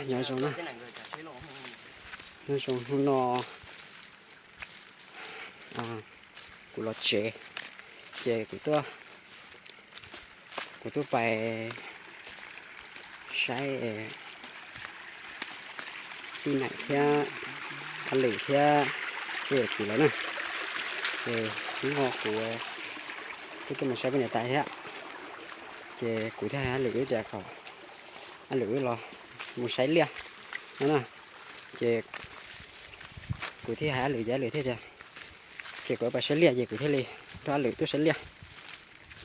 Nyob zoo na, nyob zoo hnub no kuv los tsev, ces kuv tuaj, kuv tuaj pais saib tij Naim thiab Ab Lwm thiab tej yawm txiv lawv na. Ces hnub no kuv kuj tuaj mus saib peb niam tais thiab, ces kuv thiaj hais Ab Lwm wb tias kom Ab Lwm wb los mus saib liaj no na. Ces kuv thiaj hais Ab Lwm ces Ab Lwm thiaj tias ces kuv pais saib liaj, ces kuv thiaj li nrog Ab Lwm tuaj saib liaj.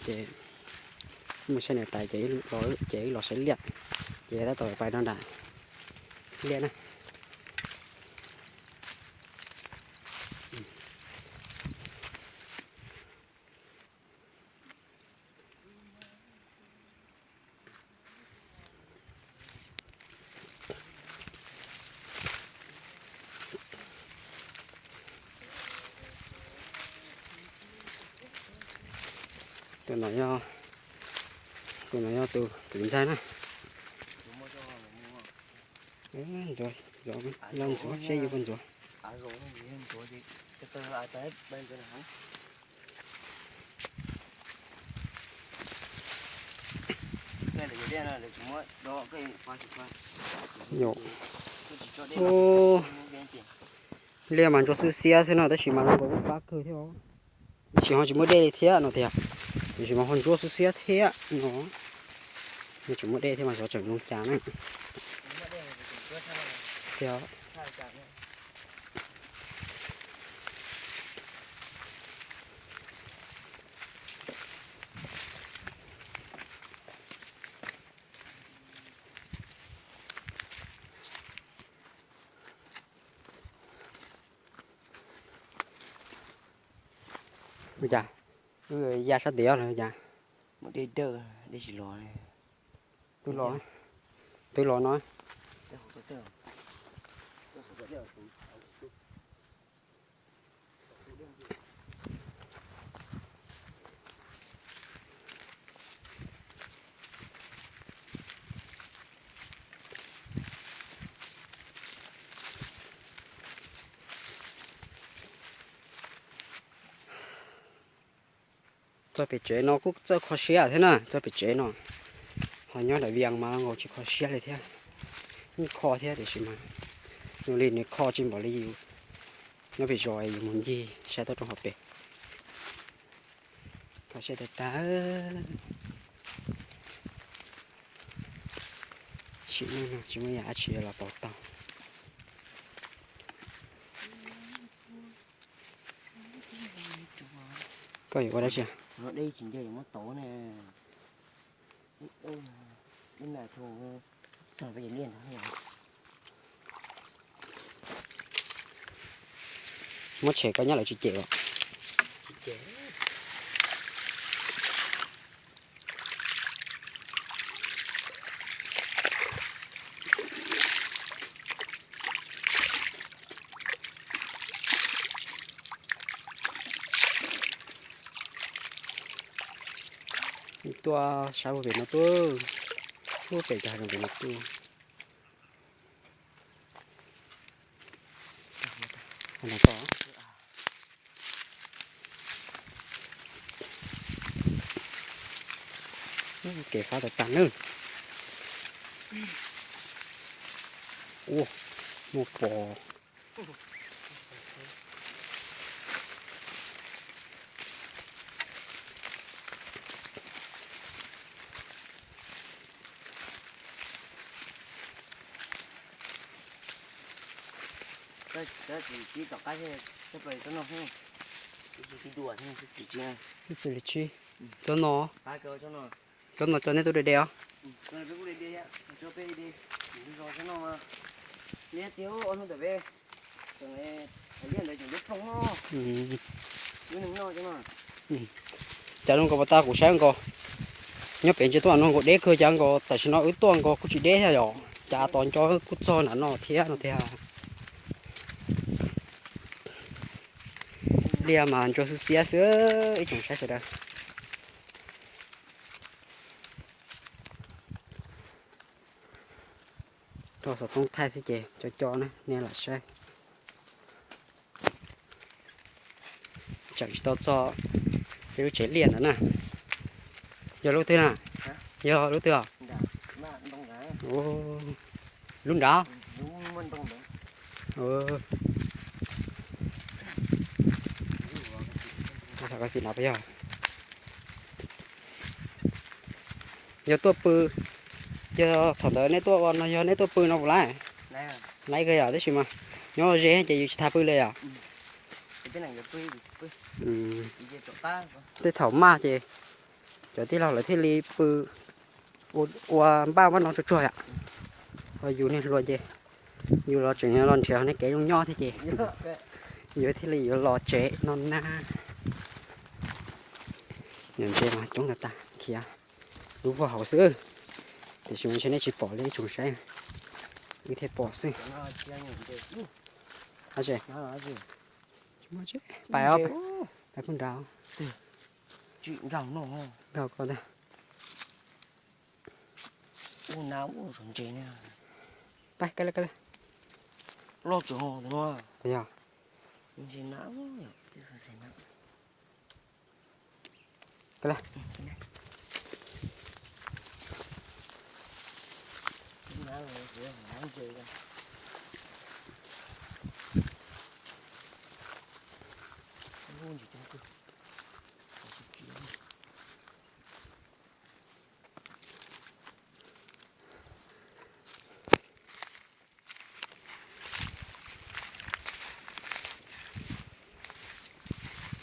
Ces mus saib niam tais ces, ces wb los saib liaj, ces tab tom pais rau nram liaj na. Tus no yog, tus no yog tus, tus ntxawg na. Ntxuav, ntxuav, los ntxuav seb yus puas ntxuav. Liaj mas ntsuab xwb xiab xwb no tab sis mas zoo nkaus li fab kawg thiab os. Tiam sis ho tsis muaj dej li thiab no tiag. Tiam sis mas ho ntsuab xwb xiab thiab no. Tsis muaj dej thiab mas xyov tseem zoo cas na. Thiab ua cas, wb ya sab tid los cas? Twb los, twb los no. Txoj pem tsev no kuj txawj kho siab thiab na, txoj pem tsev no. Ho nyob daim Vias mas nkaus tsis kho siab li thiab. Yeej kho thiab tiam sis mas zoo li nws kho tsis npaum li yus nyob pem zos yus mus ncig saib tau rau hauv pes. Kho siab tag tag. Tsis muaj, tsis muaj yam dab tsi los pauv tau. Koj yuav ua dab tsi? Muab tshem koj nyob lawv tsis cem los? Tuaj sab pem no tuaj, pem cov hav zoov pem no tuaj. Kev fab tag tag nawb. Ua, muaj pos. Tsis tsis li tsis. Tsob no, tsob no tso nej tub de de os. Cas zoo nkaus pas tag kuv saib nkaus, nyob pem ntsis tuaj no nkaus deb kawg, cas nkaus tam sim no wb tuaj nkaus kuj tsis deb thiab yom, cas tos nco kuj txog nram no thiab no tiag. Liaj mas ntsuab xwb xiab xwb ib tsoom saib sawv daws. Xov tooj thaij xwb ces co co na nej lam saib. Tseem tsis tau txog peb lub tsev liaj ntawd na. Yog lub twg na? Yog lub twg os? Lub nrad. Yog tuaj pw, yog thaum ntawd nej tuaj ua no yog nej tuaj pw no puas laib? Laib kawg yom, tab sis mas nyob ze ces yus tsis tas pw li yom. Tej thaum maj ces cov tij laug lawv thiaj li pw ua npaj npaj no tsuag tsuag yom. Ho yus niag hluas ces yus los tseem los nrhiav nej kev zoo nyob thiab ces yus thiaj li yuav los tsev no na. Nws ntse mas coob tas tas khiav lub vuag hauv xwb, tiam sis mas ntshe nej tsis pom li, ib tsoom saib wb thiaj pom xwb. Pais, pais puag nrad, nkaug ko ntag. Pais, ka le, ka le. Yog. Ka le.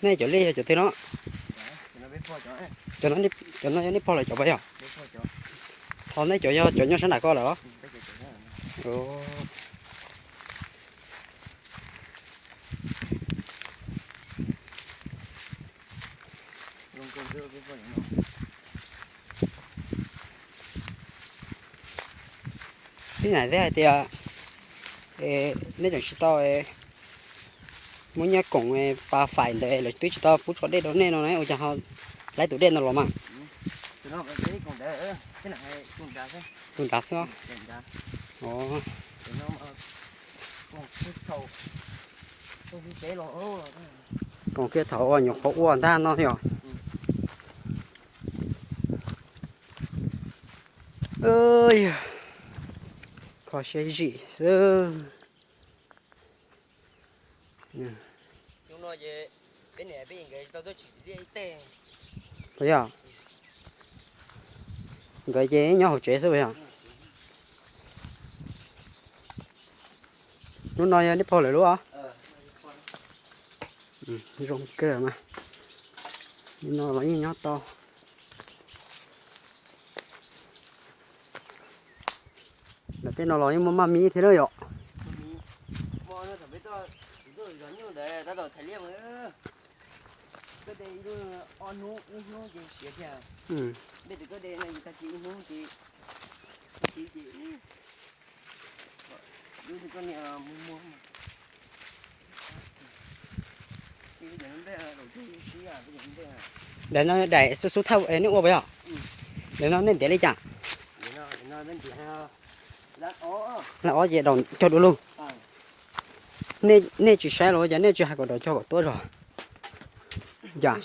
Nej cov liaj yog cov twg no? Cov no yog nej pog lawv cov puas yog? Ho nej cov yog cov nyob sab nram ko lawm los? Tib nais thiab hais tias nej tseem tsis tau muab nyiaj koom pas fais ntawd lawv twb tsis tau pub tso dej rau nej no na, ua cas ho laib tus dej no los mas? Tus nrad xwb. Koom kiag thaum uas nyuam qhuav ua ntag no yog. Yog kho siab zim xwb. Puas yog? Nkawd ces nyob hauv tsev xwb puas yog? Lub no yog nej pog lawv lub os? Zoo kawg mas. Lub no los yeej nyob tau. Ntawm tej no los yeej muaj maj mib thiab na yom. Daim no daim xub xub thawj nej ua puas yog? Daim no nej ntiav li cas? Lab ob ces daus cog dua lug. Nej tsis saib los ua cas nej tsis hais kom daus cog kom tuab zog? Yog.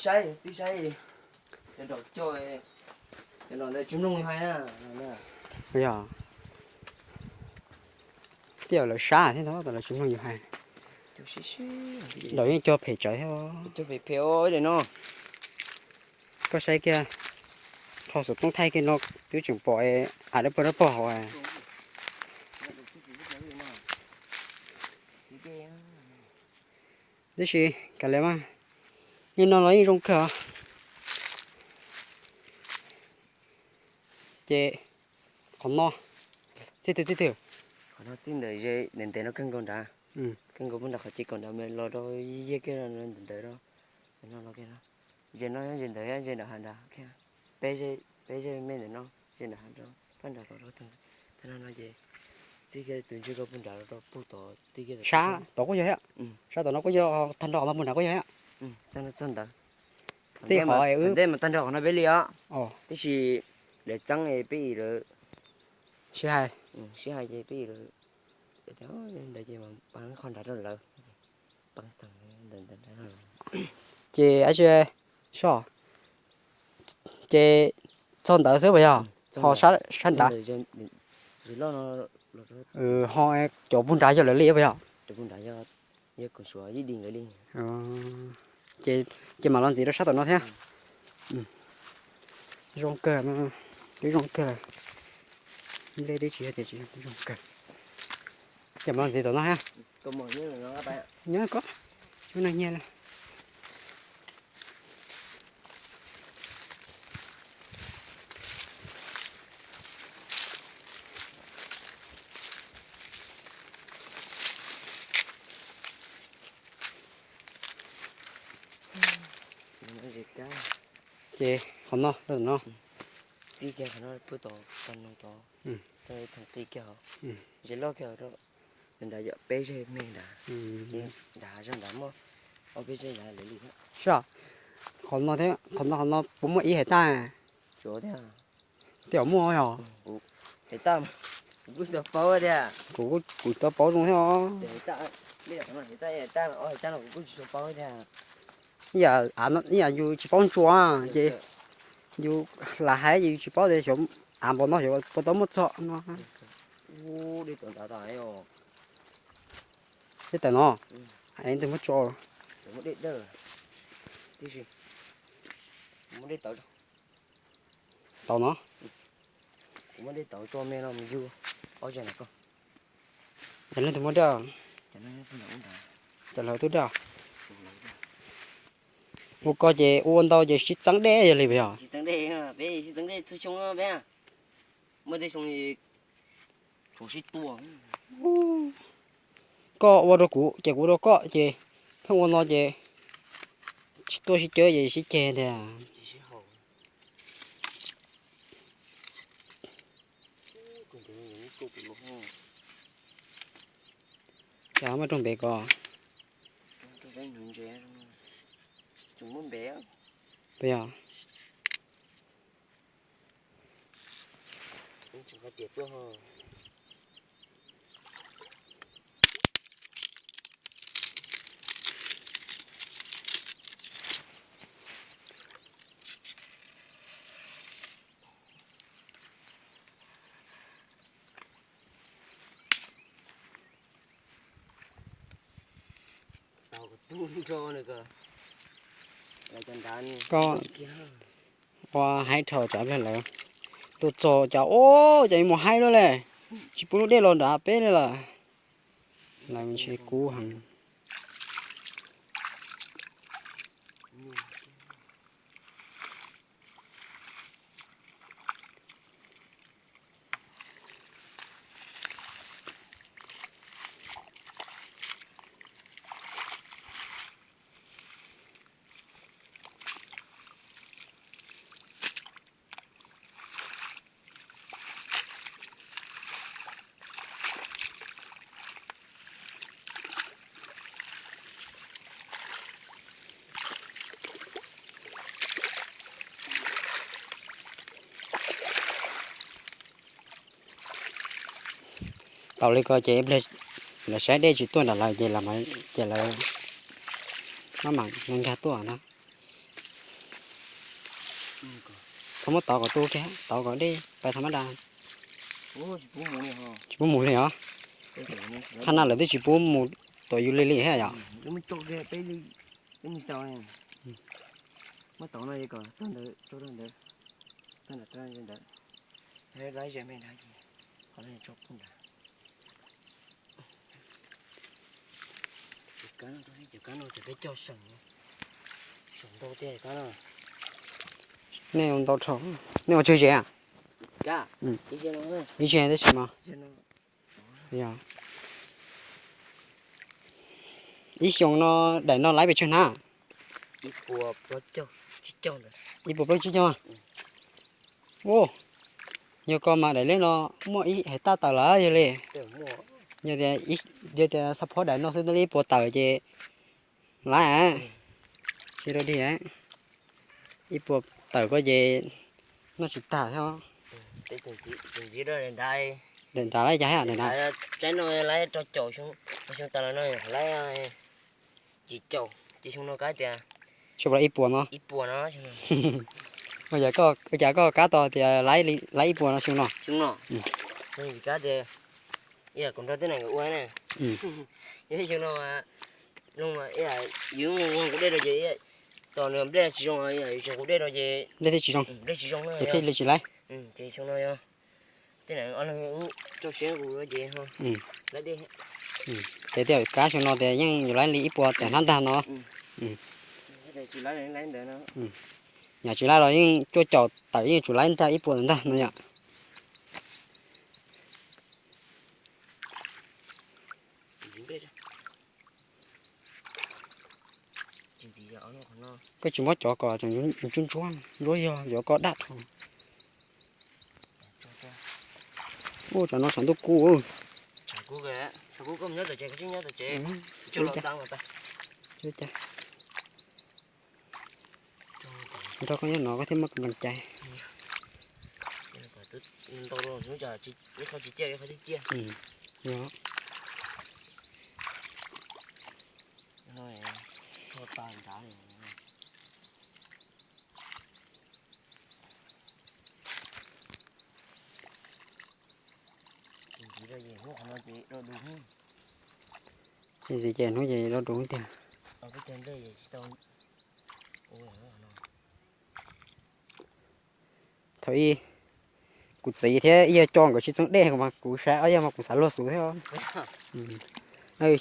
Tej zaum lawv sab thiab ntag, lawv tsis mloog yus hais. Daus yeej cog phem tsawv thiab. Koj saib kiag, rho xov tooj thaij kiag no twb tseem pom av dawb paug dawb paug hauv. Tab sis kav liam mas, li no los yeej zoo kawg os. Ces qhov no, txij twg txij twg? Qhov no txij ntawm ze ntev ntev no kawg nkaus nrad, kawg nkaus puag nram qhov ces kaum nrad mas los rau yig kiag ntawm ntawd no, no los kiag no. Ze no ze ntawd ze nram hav nrad, peb ze me ntawm no, ze nram hav nrad, pab nrad los rau tag no no ces txij kiag tus ntsis ko puag nrad los rau puag tod txij kiag sab tod kuj yog thiab. Sab tom no kuj yog, tag nrho qhov no puag nrad kuj yog thiab. Txij qhov ntej mas tag nrho qhov no peb li os, tab sis lawv txeeb peb ib lawm. Sib hais. Sib hais ces peb ntawd ces pab qhov nrad rau lawv. Ces ab tsi, so, ces txog ntawd xwb puas yog? Ho sab nrad, ho cov puag nrad yog lawv li puas yog? Ces mam los ntxiv rau sab tom no thiab. Zoo kawg, twb zoo kawg lawm. Nplej twb tsis yog tias tsis zoo kawg. Ces mam los ntxiv tom no thiab. Nyob koj, cov neeg nyiag lawm. Ces qhov no, no, txij kiag qhov no pw tod, tag no tod, tag qi kiag, ze loj kiag rau nrad yom, peb zeg me nrad, nrad zog nrad muaj ob peb zeg nrad lawv li thiab. Qhov no thiab, qhov no, qhov no puas muaj ib hais taj? Tsuav thiab. Tej zaum muaj yog? Hais taj kuv kuj tsis tau paub tiag. Kuv kuj kuv tsis tau paub zoo thiab os. Ib yam, ib yam yus tsis paub ntsuas ces yus lam hais ces yus tsis paub tias xyov av npaum no xyov puas tau muaj txog no. Dej tawm no, es twg muab tso? Tau no. Yog leej twg muab dej? Cov lawv tub dej. Ua ko ces ua ntau ces sib txeeb dej yog li puas yog? Koj ua rau kuv ces kuv ua rau koj ces pheej ua no ces sib tua sib cawv ces sib ceg tiag. Cas muab rooj npe ko. Puas yog? Koj ua haib dhau tsav pliag lawm. Tuaj txog cas ua cas yuav mus haib luaj li. Tsis pub lub dej los nram peb li lawm. Lawv ntshe kub heev. Tau li ko ces lawv saib dej tsis tuaj nram lawv ces, ces lawv maj mam nkag tuaj na. Thaum muab tov kom tu kiag, tov kom dej pais thaum mab da. Tsis pub mus li os. Qhab na lawv twb tsis pub mus tom yus li li thiab yom. Nej ua ntau dhau, nej ua tsawg ze? Ib ze tab sis mas. Ib xyoos no daim no laiv pes tsawg hnab? Ib puas plaub tsib caug. Yog ko mas daim leb no muaj ib hais taj tawm lawm yog li. Yog tias, yog tias xab phob daim no xwb ib puas tawm ces laiv, tsis rau dig. Ib puas tawm ko ces noj tsis tag thiab. Ntxiv rau nrad, Daim nrad lawv cas thiab daim nrad? Tsaib no lawv rau caum, xyoo tas los no lawv tsis caum, ces xyoo no kav tias tshaj plaws ib puas no. Ua cas koj kav tau tias lawv ib puas no xyoo no? Xyoo no, vim kav tias ib yam kuv nrog tej neeg ua ne, xyoo no yus zoo kuv dej rau ces tos nws nplej tsis zoo, yus tsis zoo kuv dej rau ces nplej thiaj tsis zoo, nplej tsis zoo, nplej thiaj li tsis laiv. Ces xyoo no yog tej neeg ob leeg ub tso siab kuv ces laiv dej. Ces tej kav xyoo no tias yeej yuav laiv li ib puas tawm hnab ntag no. Yog tsis laiv los yeej cuaj caum tawm yeej tsum laiv ntag ib puas ntag no yom. Koj tsis muab cov kom tseem ntsuab ntsuab, ntsuab yog yuav koj daj dhau. Ua tsam no tshav ntuj kub. Nrog koj nyob no koj thiaj muaj nqee cai. Ntxiv ces hnub ces do du tiag. Thaum ub kuv txiv thiab ib yawg co nkawd sib txeeb dej mas kuv saib ob yawg mas kuv xav luag xub thiab.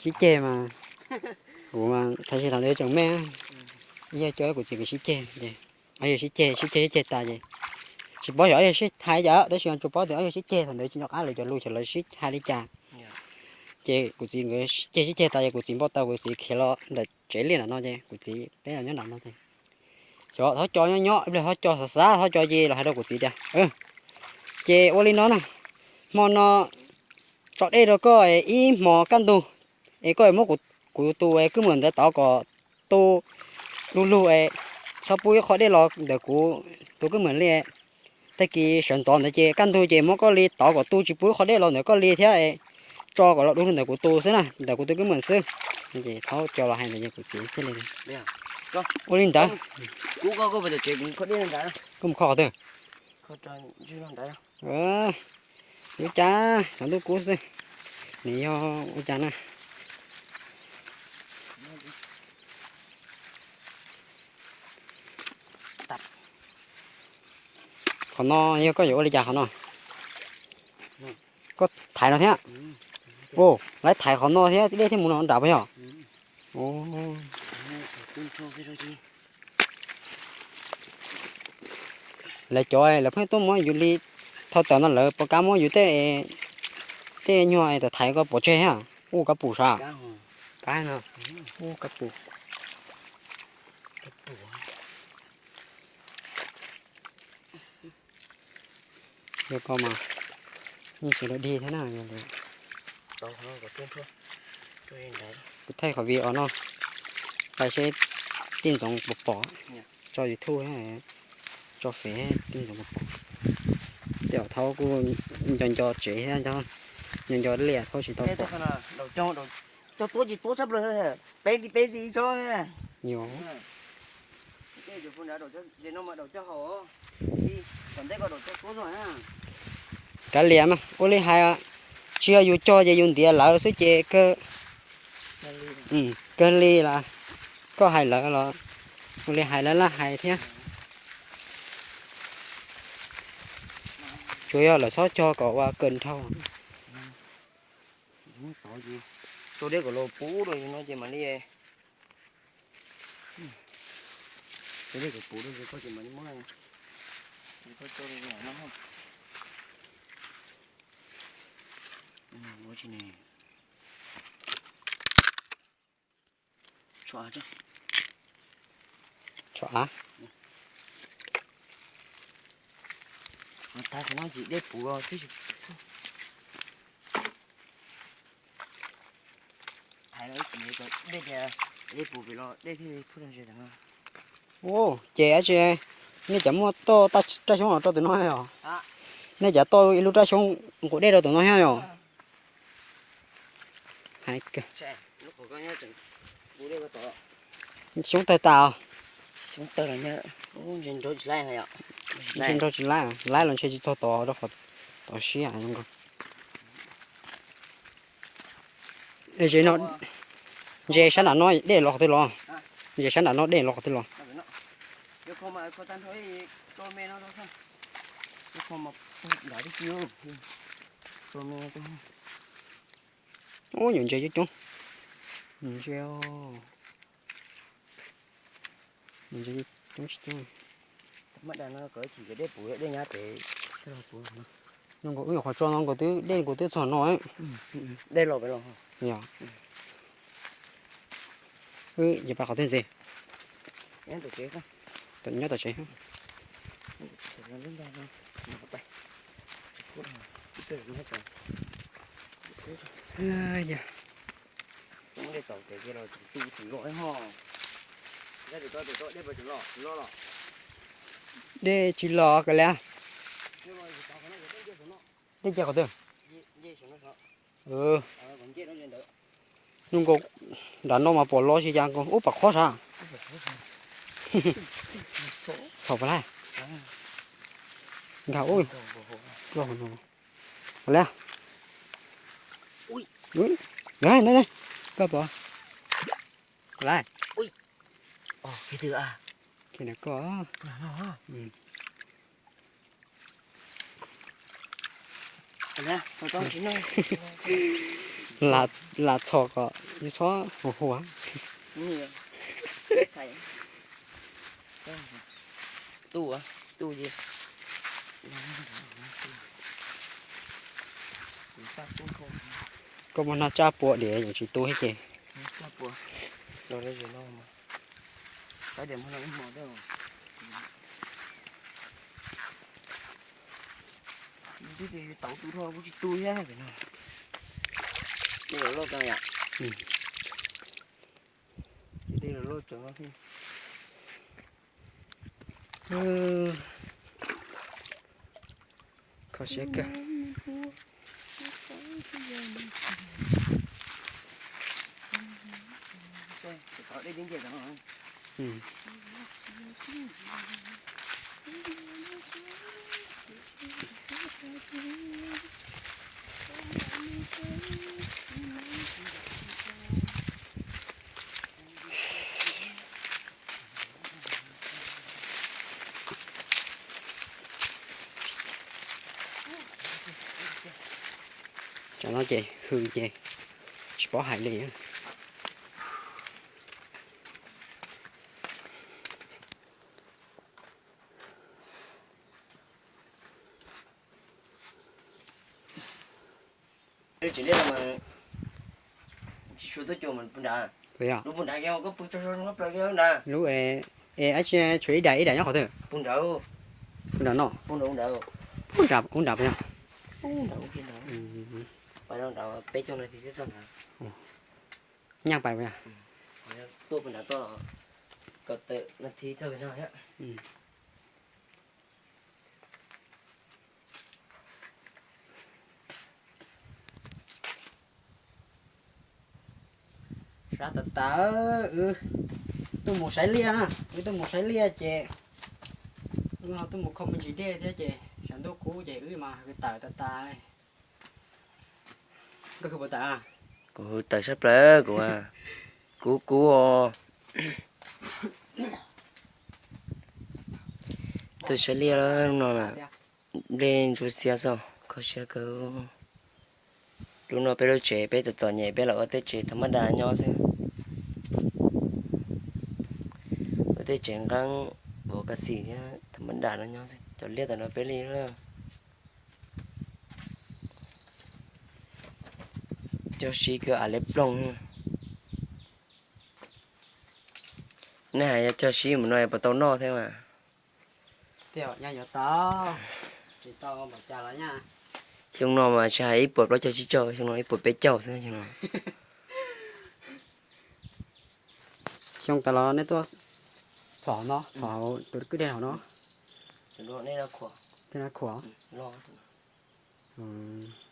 Sib ceg mas, kuv mas thaum sib tham ntawd tseem me, ib yawg co kuv txiv nkawd sib ceg ces ob yawg sib ceg sib ceg sib ceg tas ces tsis paub xyov ob yawg sib hais cas tab sis tsuas paub tias ob yawg sib ceg thaum ntawd tsis nco qab lawv cov lus xyov lawv sib hais li cas. Ces kuv txiv nkawd sib ceg sib ceg tas ces kuv txiv npau taws kuv txiv khiav los ntawm tsev liaj nram no ces kuv txiv peb los nyob nram no ces xyov thov co nyob nyob ib pliag thov co xav xav thov co ces los hais rau kuv txiv tias ces ua li no na, hmo no tso dej rau koj ib hmos kaj ntug es koj muab kuv tus kwj mwam ntawd tov kom tu lug lug es txhob pub ib qho dej los ntawm kuv tus kwj mwam li. Tag kis sawv ntxov ntawd ces kaj ntug ces muab koj li tov kom tu tsis pub ib qho dej los ntawm koj li thiab es tso kom los du lug ntawm kuv tus xwb na, ntawm kuv tus kwj mwam xwb. Ces thov co los hais ntawd ces kuv txiv thiaj li ua li ntawd. Koj mus kho qhov twg? Ua cas tshav ntuj kub xwb, nws yog ua cas na? Qhov no yog koj yuav ua li cas qhov no? Koj thaiv no thiab? Lawv thaiv qhov no thiab dej thiaj mus no nram puas yog? Lawv cov lawv pheej tuaj muab yus li thau tawm no lawv puas kam muab yus tej nyuag tawm thaiv ko pov tseg thiab? Ua kab pum sav? Kab no, ua kab pum. Yog ko mas yeej tsis dog dig thiab na. Kuv thaij qhov video no pais seb tij ntxoov puas pom, tso YouTube, tso fev tij ntxoov puas pom. Tej zaum thaum kuj nco nco tsev thiab, nco nco liaj thaum tsis tau pom. Cog tuab ces tuab tshaj plaws, peb ti peb ti ib tsob. Kav liam mas ua li hais, tsis yog yus cog ces yus ntiav lawv xwb ces kawg, kawg li los koj hais lawv los ua li hais lawv laj hais thiab. Tsuas yog lawv txhob cog kom ua kawg dhau. Tso dej kom los puv rau no ces mam li, tso dej kom puv rau koj ces mam li muab, koj tso no. Ua tsis ne. Tsho av. Thaiv qhov no ces dej puv los twb tsis, thaiv los ib tsis dej tias dej puv pem los dej thiaj li pub rau ntses tam no. Ua ces dab tsi nej cov muaj toj raj xyoob los rau tus no os? Nej cav tau ib lub rab xyoob nqus dej rau tom no thiab yom? Xyoob tawg tas. Ntshe nrau tsis laib, laib los ntshe tsis txog tod rau qhov tod siab zoo nkauj. Ze no, ze sab nram no dej los qhov twg los? Ze sab nram no dej los qhov twg los? Ub, nyuam ntses coob coob. Nyuam ntses, nyuam ntses coob tsis coob. Zoo nkaus wb nyuam qhuav tso no nkaus twb dej nkaus twb txog no. Yog, wb yuav pais qhov twg ntxiv? Nyob tom tsev. Dej tsis los kawg li. Dej nce qhov twg? Zoo nkaus nram no mas pom los tsis ya nkaus ub pam qhob sav. Txhom pam laj. Nkag ub. Pam laj. Koj pom. Pam laj. Koj. Lam txhom kom txhob hu hu. Koj muab noj tsab pua diam yeej tsis tu thiab ces. Tau tu thiab no. Kho siab kawg. Cov no ces hws ces tsis paub hais li. Tsev liaj no mas tsis tshua tuaj cuag mus puag nrad. Lub puag nrad kiag koj pw tso so nyob plaws kiag nrad. Lub es, es tshuav ib daim ib daim nyob qhov twg? Puag nrad. Puag nrad no. Puag nrad, puag nrad puas yog? Puag nrad, peb caug nas this thiab txog nrad. Nyaj pais puas yog? Tuaj puag nrad tuaj los kaum tawm nas this txog pem no thiab. Sab tas tas, wb tuaj mus saib liaj na, wb tuaj mus saib liaj ces wb ho tuaj mus kho me ntsis dej thiab ces sab ntuj kub ces wb mas hws tawm tas tas li. Koj hws puas tawm? Kuv hws tawm sab plaws kuv, kub kub os. Tuaj saib liaj no na, dej ntsuab xiab xwb, kho siab kawg. Lub no peb lub tsev peb txom txom nyem peb los ua tej tsev tham mab das nyob xwb. Ua tej tsev nqeeb vov kas xim thiab tham mab das no nyob xwb, cov liaj tam no peb li. Cog sib kawg av liab ploog. Nej hais yog cog sib mus no puas tau noj thiab mas? Xyoo no mas tsis hais ib puas plaub caug tsib caug, xyoo no ib puas peb caug xwb xyoo no. Xyoo tas los nej tuaj txhom no, txhom hauv tus kwj deg hauv no. Khuam. Ov,